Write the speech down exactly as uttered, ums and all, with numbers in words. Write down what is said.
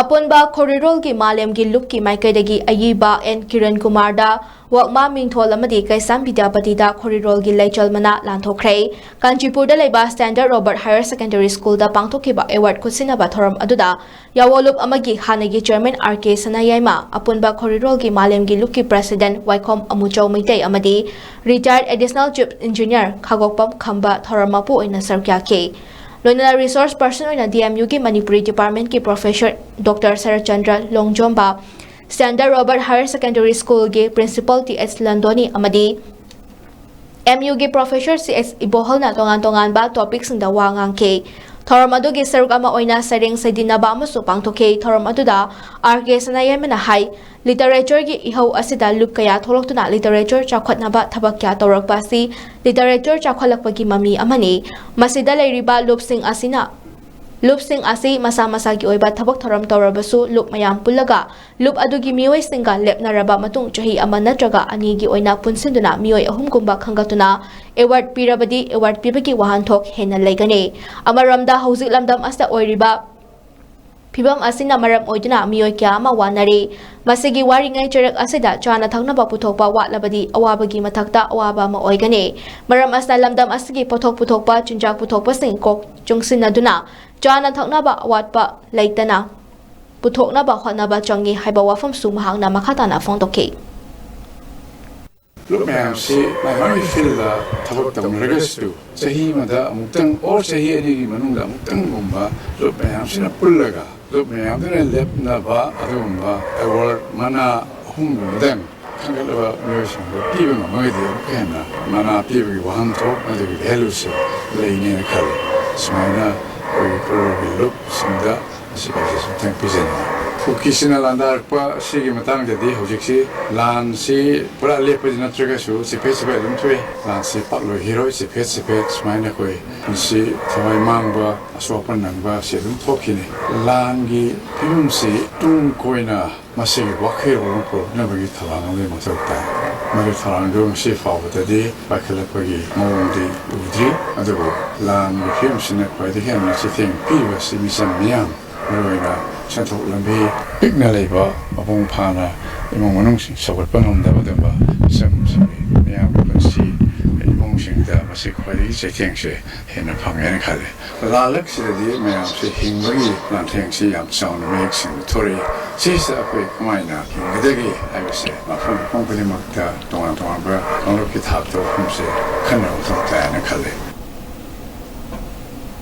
ꯑꯄꯨꯟꯕ ꯈꯣꯔꯤꯔꯣꯜꯒꯤ ꯃꯥꯂꯦꯝꯒꯤ ꯂꯨꯞꯀꯤ ꯃꯥꯏꯀꯩꯗꯒꯤ ꯑꯏꯕ ꯑꯦꯟ ꯀꯤꯔꯟ ꯀꯨꯃꯥꯔꯗ ꯋꯛꯃꯥ ꯃꯤꯡꯊꯣꯜ ꯑꯃꯗꯤ ꯀꯩꯁꯥꯝ ꯕꯤꯗ꯭ꯌꯥꯄꯇꯤꯗ ꯈꯣꯔꯤꯔꯣꯜꯒꯤ ꯂꯩꯆꯜ ꯃꯅꯥ ꯂꯥꯟꯊꯣꯛꯈ꯭ꯔꯦ꯫ ꯀꯥꯟꯆꯤꯄꯨꯔꯗ ꯂꯩꯕ ꯁ꯭ꯇꯦꯟꯗꯔꯗ ꯔꯣꯕꯔꯠ ꯍꯥꯌꯔ ꯁꯦꯀꯦꯟꯗꯔꯤ ꯁ꯭ꯀꯨꯜꯗ ꯄꯥꯡꯊꯣꯛꯈꯤꯕ ꯑꯦꯋꯥꯔꯗ ꯈꯨꯠꯁꯤꯟꯅꯕ ꯊꯧꯔꯝ ꯑꯗꯨꯗ ꯌꯥꯋꯣ ꯂꯨꯞ ꯑꯃꯒꯤ ꯍꯥꯟꯅꯒꯤ ꯆꯤꯌꯔꯃꯦꯟ ꯑꯥꯔ ꯀꯦ ꯁꯅꯥꯌꯥꯏꯃ, ꯑꯄꯨꯟꯕ ꯈꯣꯔꯤꯔꯣꯜꯒꯤ ꯃꯥꯂꯦꯝꯒꯤ ꯂꯨꯞꯀꯤ ꯄ꯭ꯔꯦꯁꯤꯗꯦꯟꯠ ꯋꯥꯏꯈꯣꯝ ꯑꯃꯨꯆꯧ ꯃꯩꯇꯩ ꯑꯃꯗꯤ ꯔꯤꯇꯥꯌꯔꯗ ꯑꯦꯗꯤꯁꯅꯦꯜ ꯆꯤꯐ ꯏꯟꯖꯤꯅꯤꯌꯔ ꯈꯥꯒꯣꯛꯄꯝ ꯈꯝꯕ ꯊꯧꯔꯝ ꯃꯄꯨ ꯑꯣꯏꯅ ꯁꯔꯨꯛ ꯌꯥꯈꯤ꯫ ꯂꯣꯏꯅꯅ ꯔꯤꯁꯣꯔꯁ ꯄꯔꯁꯟ ꯑꯣꯏꯅ ꯗꯤ ꯑꯦꯝ ꯌꯨꯒꯤ ꯃꯅꯤꯄꯨꯔꯤ ꯗꯤꯄꯥꯔꯠꯃꯦꯟꯠꯀꯤ professor doctor Saratchandra Longjamba, standard Robert higher secondary ꯁ꯭ꯀꯨꯜꯒꯤ ꯄ꯭ꯔꯤꯟꯁꯤꯄꯥꯜ ꯇꯤ ꯑꯩꯆ ꯂꯟꯗꯣꯅꯤ ꯑꯃꯗꯤ ꯑꯦꯝ ꯌꯨꯒꯤ ꯄ꯭ꯔꯣꯐꯦꯁꯔ ꯁꯤ ꯑꯩꯆ ꯏꯕꯣꯍꯜꯅ ꯇꯣꯉꯥꯟ ꯇꯣꯉꯥꯟꯕ ꯇꯣꯄꯤꯛꯁꯤꯡꯗ ꯋꯥ ꯉꯥꯡꯈꯤ꯫ ꯊꯧꯔꯝ ꯑꯗꯨꯒꯤ ꯁꯔꯨꯛ ꯑꯃ ꯑꯣꯏꯅ ꯁꯩꯔꯦꯡ ꯁꯩꯗꯤꯟꯅꯕ ꯑꯃꯁꯨ ꯄꯥꯡꯊꯣꯛꯈꯤ꯫ ꯊꯧꯔꯝ ꯑꯗꯨꯗ ꯑꯥꯔ ꯀꯦ ꯁꯅꯥꯌꯥꯏꯃꯅ ꯍꯥꯏ, ꯂꯤꯇꯔꯦꯆꯔꯒꯤ ꯏꯍꯧ ꯑꯁꯤꯗ ꯂꯨꯞ ꯀꯌꯥ ꯊꯣꯛꯂꯛꯇꯨꯅ ꯂꯤꯇꯔꯦꯆꯔ ꯆꯥꯎꯈꯠꯅꯕ ꯊꯕꯛ ꯀꯌꯥ ꯇꯧꯔꯛꯄ ꯑꯁꯤ ꯂꯤꯇꯔꯦꯆꯔ ꯆꯥꯎꯈꯠꯂꯛꯄꯒꯤ ꯃꯃꯤ ꯑꯃꯅꯤ꯫ ꯃꯁꯤꯗ ꯂꯩꯔꯤꯕ ꯂꯨꯞꯁꯤꯡ ꯑꯁꯤꯅ, ꯂꯨꯞꯁꯤꯡ ꯑꯁꯤ ꯃꯁꯥ ꯃꯁꯥꯒꯤ ꯑꯣꯏꯕ ꯊꯕꯛ ꯊꯧꯔꯝ ꯇꯧꯔꯕꯁꯨ ꯂꯨꯞ ꯃꯌꯥꯝ ꯄꯨꯜꯂꯒ ꯂꯨꯞ ꯑꯗꯨꯒꯤ ꯃꯤꯑꯣꯏꯁꯤꯡꯒ ꯂꯦꯞꯅꯔꯕ ꯃꯇꯨꯡ ꯆꯍꯤ ꯑꯃ ꯅꯠꯇ꯭ꯔꯒ ꯑꯅꯤꯒꯤ ꯑꯣꯏꯅ ꯄꯨꯟꯁꯤꯟꯗꯨꯅ ꯃꯤꯑꯣꯏ ꯑꯍꯨꯝꯒꯨꯝꯕ ꯈꯟꯒꯠꯇꯨꯅ ꯑꯦꯋꯥꯔꯗ ꯄꯤꯔꯕꯗꯤ ꯑꯦꯋꯥꯔꯗ ꯄꯤꯕꯒꯤ ꯋꯥꯍꯟꯊꯣꯛ ꯍꯦꯟꯅ ꯂꯩꯒꯅꯤ꯫ ꯑꯃꯔꯣꯝꯗ ꯍꯧꯖꯤꯛ ꯂꯝꯗꯝ ꯑꯁꯤꯗ ꯑꯣꯏꯔꯤꯕ ꯐꯤꯕꯝ ꯑꯁꯤꯅ ꯃꯔꯝ ꯑꯣꯏꯗꯨꯅ ꯃꯤꯑꯣꯏ ꯀꯌꯥ ꯑꯃ ꯋꯥꯅꯔꯤ꯫ ꯃꯁꯤꯒꯤ ꯋꯥꯔꯤꯉꯩ ꯆꯩꯔꯛ ꯑꯁꯤꯗ ꯆꯥꯅ ꯊꯛꯅꯕ ꯄꯨꯊꯣꯛꯄ ꯋꯥꯠꯂꯕꯗꯤ ꯑꯋꯥꯕꯒꯤ ꯃꯊꯛꯇ ꯑꯋꯥꯕ ꯑꯃ ꯑꯣꯏꯒꯅꯤ꯫ ꯃꯔꯝ ꯑꯁꯤꯅ ꯂꯝꯗꯝ ꯑꯁꯤꯒꯤ ꯄꯣꯠꯊꯣꯛ ꯄꯨꯊꯣꯛꯄ, ꯆꯤꯟꯖꯥꯛ ꯄꯨꯊꯣꯛꯄꯁꯤꯡ ꯀꯣꯛ ꯆꯨꯡꯁꯤꯟꯅꯗꯨꯅ ꯆꯥꯅ ꯊꯛꯅꯕ ꯑꯋꯥꯠꯄ ꯂꯩꯇꯅ ꯄꯨꯊꯣꯛꯅꯕ ꯍꯣꯠꯅꯕ ꯆꯪꯏ ꯍꯥꯏꯕ ꯋꯥꯐꯝꯁꯨ ꯃꯍꯥꯛꯅ ꯃꯈꯥ ꯇꯥꯅ ꯐꯣꯡꯗꯣꯛꯈꯤ꯫ ꯂꯨꯞ ꯃꯌꯥꯝꯁꯤ ꯃꯥꯏ ꯃꯥꯏ ꯐꯤꯜꯗ ꯊꯕꯛ ꯇꯧꯅꯔꯒꯁꯨ ꯆꯍꯤ ꯑꯃꯗ ꯑꯃꯨꯛꯇꯪ ꯑꯣꯔ ꯆꯍꯤ ꯑꯅꯤꯒꯤ ꯃꯅꯨꯡꯗ ꯑꯃꯨꯛꯇꯪꯒꯨꯝꯕ ꯂꯨꯞ ꯃꯌꯥꯝꯁꯤꯅ ꯄꯨꯜꯂꯒ ꯂꯨꯞ ꯃꯌꯥꯝꯗꯨꯅ ꯂꯦꯞꯅꯕ ꯑꯗꯨꯒꯨꯝꯕ ꯑꯦꯋꯥꯔꯗ ꯃꯅꯥ ꯑꯍꯨꯝꯒꯨꯝꯕꯗꯪ ꯈꯟꯒꯠꯂꯕ ꯃꯤꯑꯣꯏꯁꯤꯡꯗ ꯄꯤꯕ ꯉꯝꯃꯒꯗꯤ ꯑꯃꯨꯛꯀ ꯍꯦꯟꯅ ꯃꯅꯥ ꯄꯤꯕꯒꯤ ꯋꯥꯍꯟꯊꯣꯛ ꯑꯗꯨꯒꯤ ꯚꯦꯂꯨꯁꯦ ꯂꯩꯅꯦꯅ ꯈꯜꯂꯤ꯫ ꯁꯨꯃꯥꯏꯅ ꯑꯩꯈꯣꯏꯒꯤ ꯈꯨꯔꯣꯜꯒꯤ ꯂꯨꯞꯁꯤꯡꯗ ꯃꯁꯤ ꯄꯥꯎꯖꯦꯜꯁꯦ ꯑꯃꯨꯛꯇꯪ ꯄꯤꯖꯅꯤꯡꯉꯤ꯫ ꯀꯨꯀꯤꯁꯤꯡꯅ ꯂꯥꯟꯗꯥꯔꯛꯄ ꯑꯁꯤꯒꯤ ꯃꯇꯥꯡꯗꯗꯤ ꯍꯧꯖꯤꯛꯁꯤ ꯂꯥꯟꯁꯤ ꯄꯨꯔꯥ ꯂꯦꯞꯄꯗꯤ ꯅꯠꯇ꯭ꯔꯒꯁꯨ ꯆꯤꯐꯦꯠ ꯆꯤꯐꯦꯠ ꯑꯗꯨꯝ ꯊꯣꯛꯑꯦ꯫ ꯂꯥꯟꯁꯤ ꯄꯥꯛ ꯂꯣꯏꯈꯤꯔꯣꯏ꯫ ꯆꯤꯐꯦꯠ ꯆꯤꯐꯦꯠ ꯁꯨꯃꯥꯏꯅ ꯑꯩꯈꯣꯏ ꯄꯨꯟꯁꯤ ꯊꯋꯥꯏ ꯃꯥꯡꯕ, ꯑꯁꯣꯛ ꯑꯄꯟ ꯅꯪꯕ ꯑꯁꯤ ꯑꯗꯨꯝ ꯊꯣꯛꯈꯤꯅꯤ꯫ ꯂꯥꯟꯒꯤ ꯐꯤꯕꯝꯁꯤ ꯇꯨꯡ ꯀꯣꯏꯅ ꯃꯁꯤꯒꯤ ꯋꯥꯈꯜꯂꯣꯟ ꯄꯨꯔꯛꯅꯕꯒꯤ ꯊꯧꯔꯥꯡ ꯑꯃꯒꯤ ꯃꯊꯧ ꯇꯥꯏ꯫ ꯃꯗꯨ ꯊꯧꯔꯥꯡꯗꯨ ꯉꯁꯤ ꯐꯥꯎꯕꯗꯗꯤ ꯄꯥꯏꯈꯠꯂꯛꯄꯒꯤ ꯃꯑꯣꯡꯗꯤ ꯎꯗ꯭ꯔꯤ꯫ ꯑꯗꯨꯕꯨ ꯂꯥꯟꯒꯤ ꯐꯤꯕꯝꯁꯤꯅ ꯈ꯭ꯋꯥꯏꯗꯒꯤ ꯍꯦꯟꯅ ꯆꯩꯊꯦꯡ ꯄꯤꯔꯤꯕ ꯑꯁꯤ ꯃꯤꯆꯝ ꯃꯤꯌꯥꯝ, ꯃꯔꯨꯑꯣꯏꯅ ꯁꯦꯟꯊꯣꯛ ꯂꯝꯕꯤ ꯄꯤꯛꯅ ꯂꯩꯕ, ꯃꯄꯨꯡ ꯐꯥꯅ ꯏꯃꯨꯡ ꯃꯅꯨꯡꯁꯤꯡ ꯁꯧꯒꯠꯄ ꯉꯝꯗꯕ ꯑꯗꯨꯒꯨꯝꯕ ꯏꯆꯝꯁꯤꯡꯒꯤ ꯃꯤꯌꯥꯝꯒꯤ ꯄꯨꯟꯁꯤ, ꯏꯃꯨꯡꯁꯤꯡꯗ ꯃꯁꯤ ꯈ꯭ꯋꯥꯏꯗꯒꯤ ꯆꯩꯊꯦꯡꯁꯦ ꯍꯦꯟꯅ ꯐꯪꯉꯦꯅ ꯈꯜꯂꯤ꯫ ꯂꯥꯜꯂꯛꯁꯤꯗꯗꯤ ꯃꯌꯥꯝꯁꯦ ꯍꯤꯡꯕꯒꯤ ꯂꯥꯟꯊꯦꯡꯁꯤ ꯌꯥꯝ ꯆꯥꯎꯅ ꯃꯌꯦꯛ ꯁꯦꯡꯅ ꯊꯣꯔꯛꯏ꯫ ꯁꯤꯁꯤꯗ ꯑꯩꯈꯣꯏ ꯀꯃꯥꯏꯅ ꯍꯤꯡꯒꯗꯒꯦ ꯍꯥꯏꯕꯁꯦ ꯃꯐꯝ ꯃꯐꯝ ꯈꯨꯗꯤꯡꯃꯛꯇ ꯇꯣꯉꯥꯟ ꯇꯣꯉꯥꯟꯕ ꯀꯥꯡꯂꯨꯞꯀꯤ ꯊꯥꯛꯇ ꯋꯥꯐꯝꯁꯦ ꯈꯟꯅꯕ ꯃꯊꯧ ꯇꯥꯏꯅ ꯈꯜꯂꯤ꯫